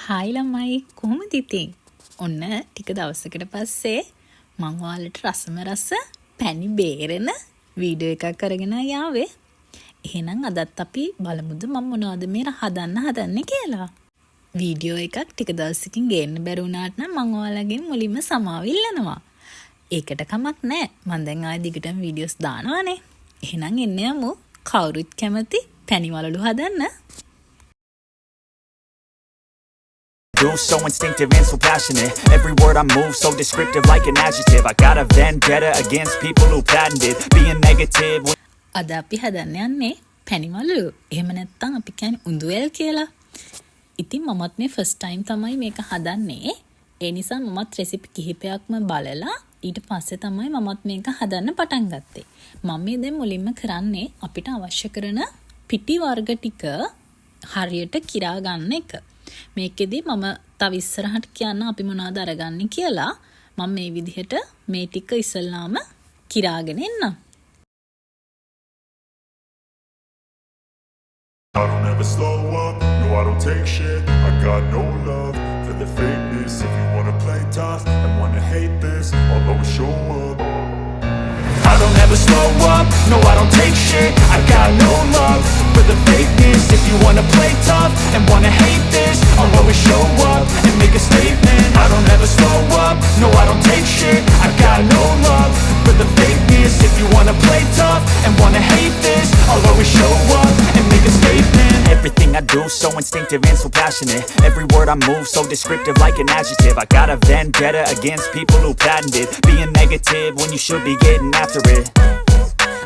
Hi ළමයි, කොහොමද ඉතින්? ඔන්න ටික දවසකට පස්සේ මං ඔයාලට රසම රස පැණි බේරෙන වීඩියෝ එකක් අරගෙන ආවේ. එහෙනම් අදත් අපි බලමුද මං මොනවද මේ හදන්න හදන්නේ කියලා. වීඩියෝ එකක් ටික දවසකින් ගේන්න බැරි වුණාට නම් මං ඔයාලගෙන් මුලින්ම සමාව ඉල්ලනවා. ඒකට කමක් නෑ. මං දැන් ආයෙ දිගටම වීඩියෝස් දානවානේ. එහෙනම් එන්න යමු කවුරුත් කැමති පැණි වලලු හදන්න. Do so instinctive and so passionate. Every word I move so descriptive, like an adjective. I got a vendetta against people who patented being negative. අද අපි හදන්න යන්නේ පැණි වලලු. එහෙම නැත්නම් අපි කියන්නේ උඳුවැල් කියලා. ඉතින් මමත් මේ ෆස්ට් ටයිම් තමයි මේක හදන්නේ. ඒ නිසා මමත් රෙසිපි කිහිපයක්ම බලලා ඊට පස්සේ තමයි මමත් මේක හදන්න පටන් ගත්තේ. මම මේ දැන් මුලින්ම කරන්නේ අපිට අවශ්‍ය කරන පිටි වර්ග ටික හරියට කිරා ගන්න එක. මේකෙදි මම තව ඉස්සරහට කියන්න අපි මොනවද අරගන්නේ කියලා. මම මේ විදිහට මේ ටික ඉස්සල්ලාම කිරාගෙන එන්නම්. I don't ever slow up, no, I don't take shit. I got no love for the fakeness. If you wanna play tough and wanna hate this, I'll always show up. I don't ever slow up, no, I don't take shit. I got no love for the fakeness. If you wanna play tough and wanna hate this, I'll always show up and make a statement. I don't ever slow up, no, I don't take shit. I got no love for the fakeness. If you wanna play tough and wanna hate this, I'll always show up and make a statement. Everything I do so instinctive and so passionate. Every word I move so descriptive, like an adjective. I got a vendetta against people who patented being negative when you should be getting after it.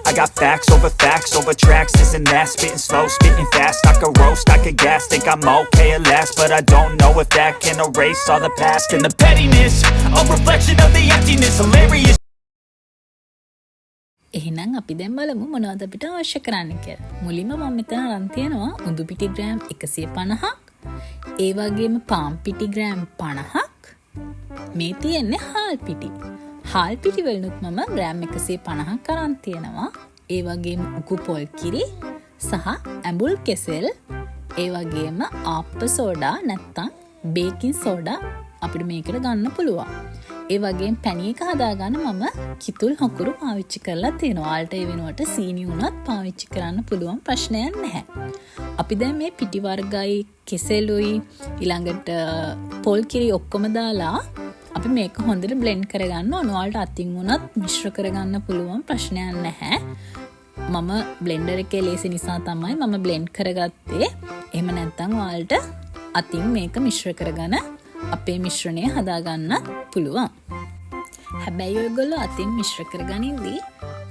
I got facts over facts over tracks, this and that. Spitting slow, spitting fast, I could roast, I could gas. Think I'm okay at last, but I don't know if that can erase all the past and the pettiness, a reflection of the emptiness, hilarious. එහෙනම් අපි දැන් බලමු මොනවද අපිට අවශ්‍ය කරන්න කියලා. මුලින්ම මම මෙතන අරන් තියෙනවා උඳු පිටි ග්‍රෑම් 150ක්, ඒ වගේම පාන් පිටි ග්‍රෑම් 50ක්. මේ තියෙන්නේ හාල් පිටි. හාල් පිටි වලිනුත් මම ග්‍රෑම් 150ක් අරන් තියෙනවා. ඒ වගේම උකු පොල් කිරි සහ ඇඹුල් කෙසෙල්, ඒ වගේම ආප්ප සෝඩා නැත්තම් බේකින් සෝඩා අපිට මේකට ගන්න පුළුවන්. ඒ වගේම පැණි එක හදාගන්න මම කිතුල් හකුරු පාවිච්චි කරලා තියෙනවා. ඔයාලට ඒ වෙනුවට සීනි වුණත් පාවිච්චි කරන්න පුළුවන්, ප්‍රශ්නයක් නැහැ. අපි දැන් මේ පිටි වර්ගයි කෙසෙලුයි ඊළඟට පොල් කිරි ඔක්කොම දාලා අපි මේක හොඳට බ්ලෙන්ඩ් කරගන්න ඕන. ඔයාලට අතින් වුණත් මිශ්‍ර කරගන්න පුළුවන්, ප්‍රශ්නයක් නැහැ. මම බ්ලෙන්ඩර් එකේ ලේසි නිසා තමයි මම බ්ලෙන්ඩ් කරගත්තේ. එහෙම නැත්නම් ඔයාලට අතින් මේක මිශ්‍ර කරගෙන අපේ මිශ්‍රණය හදාගන්න පුළුවන්. හැබැයි ඔයගොල්ලෝ අතින් මිශ්‍ර කරගනිද්දී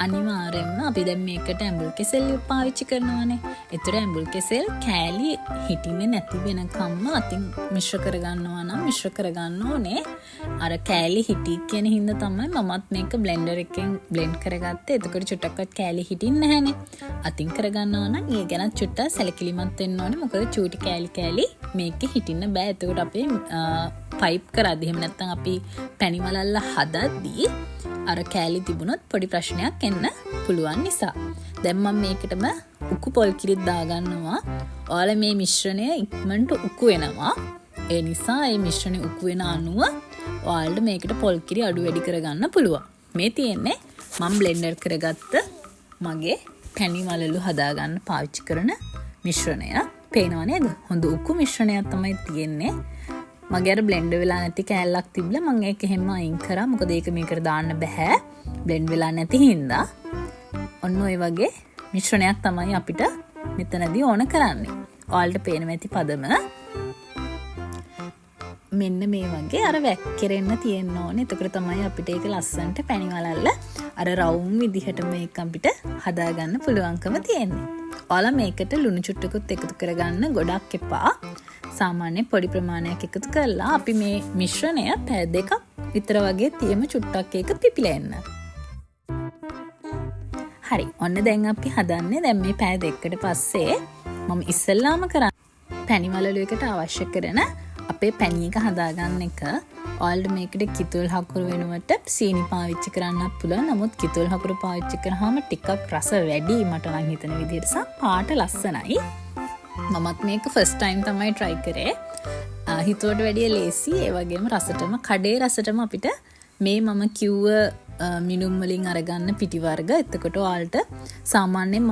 අනිවාර්යයෙන්ම අපි දැන් මේකට ඇඹුල් කෙසෙල් පාවිච්චි කරනවානේ. ඒතර ඇඹුල් කෙසෙල් කෑලි හිටින්නේ නැති වෙනකම්ම අතින් මිශ්‍ර කරගන්නවා නම් මිශ්‍ර කරගන්න ඕනේ. අර කෑලි හිටි කියන හින්දා තමයි මමත් මේක බ්ලෙන්ඩර් එකෙන් බ්ලෙන්ඩ් කරගත්තේ. එතකොට චුට්ටක්වත් කෑලි හිටින්නේ නැහනේ. අතින් කරගන්නවා නම් ඒ ගැනත් චුට්ටක් සැලකිලිමත් වෙන්න ඕනේ. මොකද චූටි කෑලි කෑලි මේකේ හිටින්න බෑ. එතකොට අපේ පයිප් කරද්දි එහෙම නැත්නම් අපි පැණි වලල්ල හදද්දී අර කෑලි තිබුණොත් පොඩි ප්‍රශ්නයක් එන්න පුළුවන් නිසා. දැන් මම මේකටම උකු පොල් කිරිත් දාගන්නවා. ඔයාලා මේ මිශ්‍රණය ඉක්මනට උකු වෙනවා. ඒ නිසා මේ මිශ්‍රණය උකු වෙන අනුව ඔයාලට මේකට පොල් කිරි අඩු වැඩි කරගන්න පුළුවන්. මේ තියෙන්නේ මම බ්ලෙන්ඩර් කරගත්ත මගේ පැණි වලලු හදාගන්න පාවිච්චි කරන මිශ්‍රණය. පේනව නේද? හොඳ උකු මිශ්‍රණයක් තමයි තියෙන්නේ. මගේ අර බ්ලෙන්ඩ් වෙලා නැති කෑල්ලක් තිබ්බලා මං ඒක එහෙම අයින් කරා. මොකද ඒක මේකට දාන්න බැහැ බ්ලෙන්ඩ් වෙලා නැති හින්දා. ඔන්න ඔය වගේ මිශ්‍රණයක් තමයි අපිට මෙතනදී ඕන කරන්නේ. ඔයාලට පේනවා ඇති පදම මෙන්න මේ වගේ අර වැක්කිරෙන්න තියෙන්න ඕනේ. එතකොට තමයි අපිට ඒක ලස්සනට පැණි වලල්ල අර රවුම් විදිහට මේක අපිට හදාගන්න පුළුවන්කම තියෙන්නේ. ඔයාලා මේකට ලුණු චුට්ටකුත් එකතු කරගන්න, ගොඩක් එපා. සාමාන්‍ය පොඩි ප්‍රමාණයක් එකතු කරලා අපි මේ මිශ්‍රණය පැය දෙකක් විතර වගේ තියමු චුට්ටක් ඒක පිපිලා එන්න. හරි. ඔන්න දැන් අපි හදන්නේ දැන් මේ පැය දෙකකට පස්සේ මම ඉස්සෙල්ලාම කරන්නේ පැණි වලලු එකට අවශ්‍ය කරන අපේ පැණි එක හදාගන්න එක. ඔයාලට මේකට කිතුල් හකුරු වෙනුවට සීනි පාවිච්චි කරන්නත් පුළුවන්. නමුත් කිතුල් හකුරු පාවිච්චි කරාම ටිකක් රස වැඩි මට නම් හිතෙන විදිහට සහ පාට ලස්සනයි. මමත් මේක ෆස්ට් ටයිම් තමයි try කරේ. හිතුවට වැඩිය ලේසි. ඒ වගේම රසටම කඩේ රසටම අපිට මේ මම කිව්ව මිනුම් වලින් අරගන්න පිටි වර්ග. එතකොට ඔයාලට සාමාන්‍යයෙන්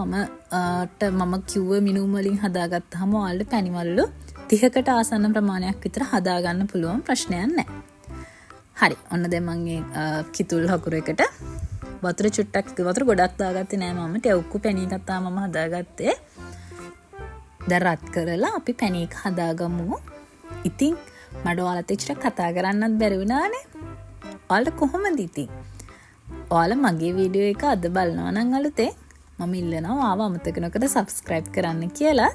මම කිව්ව මිනුම් වලින් හදාගත්තාම ඔයාලට පැණි වලලු 30කට ආසන්න ප්‍රමාණයක් විතර හදාගන්න පුළුවන්, ප්‍රශ්නයක් නැහැ. හරි, ඔන්න දැන් මං ඒ කිතුල් හකුර එකට වතුර චුට්ටක්, වතුර ගොඩක් දාගත්තේ නෑ මම. ටික උක්කු පැණි එකක් තමයි මම හදාගත්තේ. දැන් රත් කරලා අපි පැණි එක හදාගමු. ඉතින් මට ඔයාලත් එක්ක ටිකක් කතා කරන්නත් බැරි වුණානේ. ඔයාලට කොහොමද ඉතින්? ඔයාලා මගේ වීඩියෝ එක අද බලනවා නම් අලුතෙන් මම ඉල්ලනවා ආව අමතක නොකර සබ්ස්ක්‍රයිබ් කරන්න කියලා.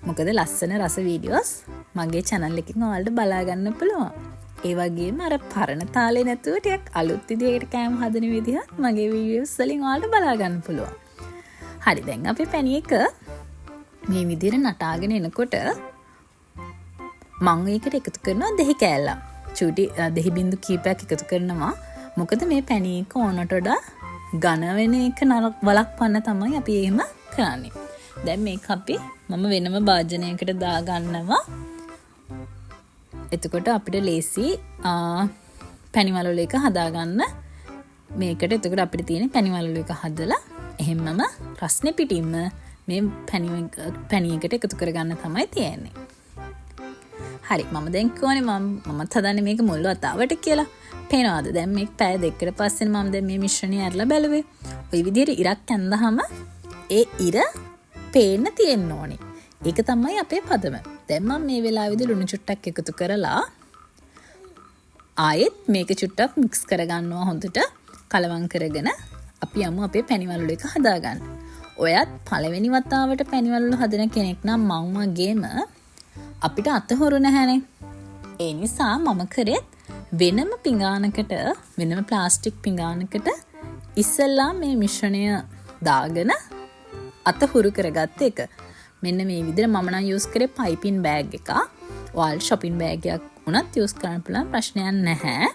මොකද ලස්සන රස වීඩියෝස් මගේ channel එකකින් ඔයාලට බලා ගන්න පුළුවන්. ඒ වගේම අර පරණ තාලේ නැතුව ටිකක් අලුත් විදිහකට කෑම හදන විදිහත් මගේ වීඩියෝස් වලින් ඔයාලට බලා ගන්න පුළුවන්. හරි, දැන් අපි පැණි එක මේ විදිහට නටාගෙන එනකොට මං ඒකට එකතු කරනවා දෙහි කෑල්ලක්. චූටි දෙහි බින්දු කීපයක් එකතු කරනවා. මොකද මේ පැණි එක ඕනට වඩා ඝන වෙන එක වළක්වන්න තමයි අපි එහෙම කරන්නේ. දැන් මේක මම වෙනම භාජනයකට දාගන්නවා. එතකොට අපිට ලේසි පැණි වලලු එක හදාගන්න. මේකට එතකොට අපිට තියෙන පැණි වලලු එක හදලා එහෙම්මම රස්නේ පිටින්ම මේ පැණි එකට එකතු කරගන්න තමයි තියෙන්නේ. හරි, මම දැන් කිව්වනේ මමත් හදන්නේ මේක මුල් වතාවට කියලා. පේනවාද? දැන් මේක පැය දෙකකට පස්සේ මම දැන් මේ මිශ්‍රණය ඇරලා බැලුවේ. ඔය විදිහට ඉරක් ඇඳහම ඒ ඉර පේන්න තියෙන්න ඕනේ. ඒක තමයි අපේ පදම. දැන් මම මේ වෙලාවේදී ලුණු චුට්ටක් එකතු කරලා ආයෙත් මේක චුට්ටක් මික්ස් කරගන්නවා. හොඳට කලවම් කරගෙන අපි යමු අපේ පැණි වලලු එක හදාගන්න. ඔයත් පළවෙනි වතාවට පැණි වලලු හදන කෙනෙක් නම් මං වගේම අපිට අත හුරු නැහැනේ. ඒ නිසා මම කරෙත් වෙනම පිඟානකට, වෙනම ප්ලාස්ටික් පිඟානකට ඉස්සෙල්ලා මේ මිශ්‍රණය දාගෙන අත හුරු කරගත්ත එක. මෙන්න මේ විදිහට මම නම් යූස් කරේ පයිපින් බෑග් එකක්. ඔයාලට ෂොපින් බෑග් එකක් වුණත් යූස් කරන්න පුළුවන්, ප්‍රශ්නයක් නැහැ.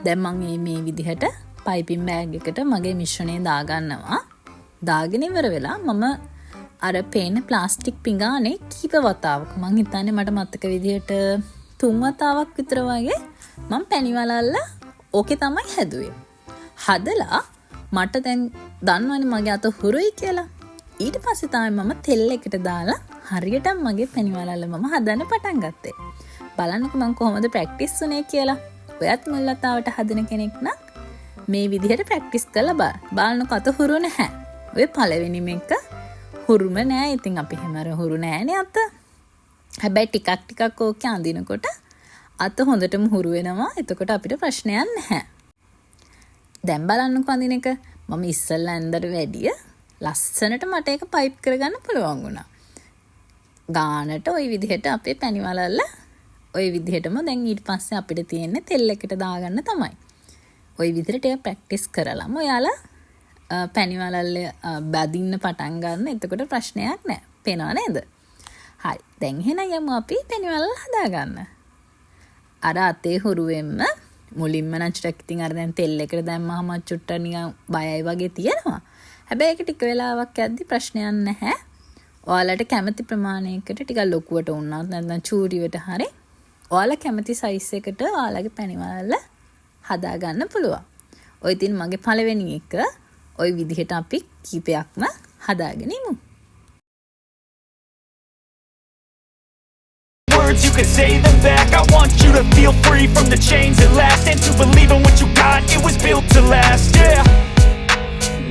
දැන් මං මේ විදිහට පයිපින් බෑග් එකට මගේ මිශ්‍රණය දාගන්නවා. දාගෙන ඉවර වෙලා මම අර පේන ප්ලාස්ටික් පිඟානේ කීප වතාවක, මං හිතන්නේ මට මතක විදිහට 3 වතාවක් විතර වගේ මං පැණි වලල්ල ඕකේ තමයි හැදුවේ. හදලා මට දැන් දන්නවනේ මගේ අත හුරුයි කියලා. ඊට පස්සේ තමයි මම තෙල් එකට දාලා හරියටම මගේ පැණි වලල්ල මම හදන්න පටන් ගත්තේ. බලන්නකෝ මං කොහොමද ප්‍රැක්ටිස් වුනේ කියලා. ඔයත් මුල් වතාවට හදන කෙනෙක් නම් මේ විදිහට ප්‍රැක්ටිස් කරලා බලන්න. බලන්නකෝ අත හුරු නැහැ. ඔය පළවෙනිම එක හුරුම නෑ. ඉතින් අපි එහෙම අර හුරු නෑනේ අත. හැබැයි ටිකක් ටිකක් ඕකේ අඳිනකොට අත හොඳටම හුරු වෙනවා. එතකොට අපිට ප්‍රශ්නයක් නැහැ. දැන් බලන්නකෝ අඳින එක. මම ඉස්සෙල්ලා ඇඳට වැඩිය ලස්සනට මට ඒක පයිප් කරගන්න පුළුවන් වුණා. ගානට ඔය විදිහට අපේ පැණි වලල්ල ඔය විදිහටම දැන් ඊට පස්සේ අපිට තියෙන්නේ තෙල් එකට දාගන්න තමයි. ඔය විදිහට ටික ප්‍රැක්ටිස් කරලම ඔයාලා පැණි වලල්ල බදින්න පටන් ගන්න. එතකොට ප්‍රශ්නයක් නෑ. පේනව නේද? හරි. දැන් එහෙනම් යමු අපි පැණි වලල්ල හදාගන්න. අර අතේ හුරුවෙන්ම මුලින්ම නම් චුට්ටක් ඉතින් අර දැන් තෙල් එකට දැම්මහම චුට්ටක් නිකන් බයයි වගේ තියෙනවා. හැබැයි ඒක ටික වෙලාවක් යද්දි ප්‍රශ්නයක් නැහැ. ඔයාලට කැමති ප්‍රමාණයකට ටිකක් ලොකුවට වුණත් නැත්නම් චූරිවට හරි ඔයාලා කැමති සයිස් එකට ඔයාලගේ පැණි වලල්ල හදාගන්න පුළුවන්. ඔය ඉතින් මගේ පළවෙනි එක. ඔය විදිහට අපි කීපයක්ම හදාගෙන ඉමු. Words, you can say them back. I want you to feel free from the chains at last, and to believe in what you got, it was built to last, yeah.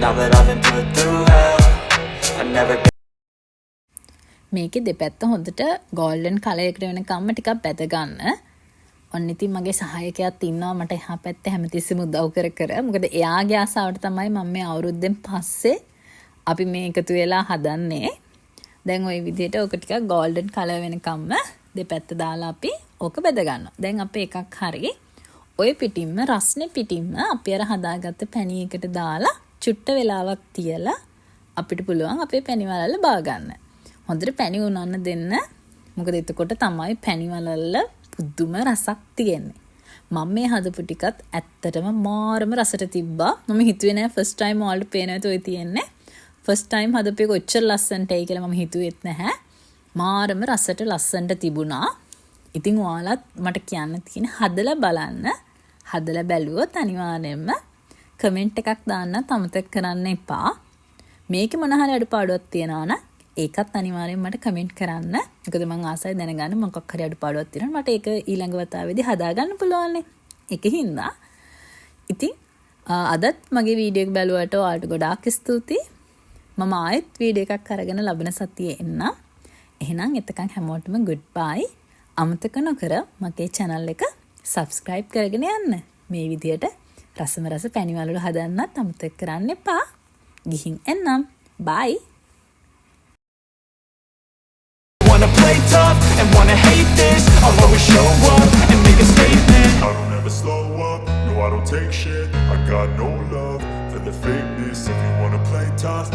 Now that I've been put through hell, I never මේකේ දෙපැත්ත හොඳට golden colour එකට වෙනකම්ම ටිකක් බැද ගන්න. ඔන්න ඉතින් මගේ සහායකයාත් ඉන්නවා මට එහා පැත්තේ හැමතිස්සෙම උදව් කර කර. මොකද එයාගේ ආසාවට තමයි මම මේ අවුරුද්දෙන් පස්සේ අපි මේ එකතු වෙලා හදන්නේ. දැන් ඔය විදිහට ඕක ටිකක් ගෝල්ඩන් කලර් වෙනකම්ම දෙපැත්ත දාලා අපි ඕක බෙද ගන්නවා. දැන් අපේ එකක් හරි. ඔය පිටින්ම රස්නේ පිටින්ම අපි අර හදාගත්ත පැණි එකට දාලා චුට්ට වෙලාවක් තියලා අපිට පුළුවන් අපේ පැණි වලල්ල බාගන්න. හොඳට පැණි උනන්න දෙන්න. මොකද එතකොට තමයි පැණි වලල්ල පුදුම රසක් තියෙන්නේ. මම මේ හදපු ටිකත් ඇත්තටම මාරම රසට තිබ්බා. මම හිතුවේ නෑ ෆස්ට් ටයිම් ඔයාලට පේන ඇති ඔය තියෙන්නේ. ෆස්ට් ටයිම් හදපු එක ඔච්චර ලස්සනට එයි කියලා මම හිතුවෙත් නැහැ. මාරම රසට ලස්සනට තිබුණා. ඉතින් ඔයාලත් මට කියන්න තියෙන හදලා බලන්න. හදලා බැලුවොත් අනිවාර්යයෙන්ම කමෙන්ට් එකක් දාන්නත් අමතක කරන්න එපා. මේකේ මොන හරි අඩුපාඩුවක් තියෙනවා නම් ඒකත් අනිවාර්යයෙන් මට කමෙන්ට් කරන්න. මොකද මං ආසයි දැනගන්න මොකක් හරි අඩුපාඩුවක් තියෙනවා. මට ඒක ඊළඟ වතාවේදී හදාගන්න පුළුවන්නේ. ඒක හින්දා ඉතින් අදත් මගේ වීඩියෝ එක බැලුවට ඔයාලට ගොඩාක් ස්තුතියි. මම ආයෙත් වීඩියෝ එකක් අරගෙන ලබන සතියේ එන්නම්. එහෙනම් එතකන් හැමෝටම ගුඩ් බයි. අමතක නොකර මගේ channel එක subscribe කරගෙන යන්න. මේ විදියට රසම රස පැණි වලලු හදන්නත් අමතක කරන්න එපා. ගිහින් එන්නම්. බයි. Wanna play tough and wanna hate this, I'll always show up and make a statement. I don't ever slow up, no, I don't take shit. I got no love for the fakeness. If you wanna play tough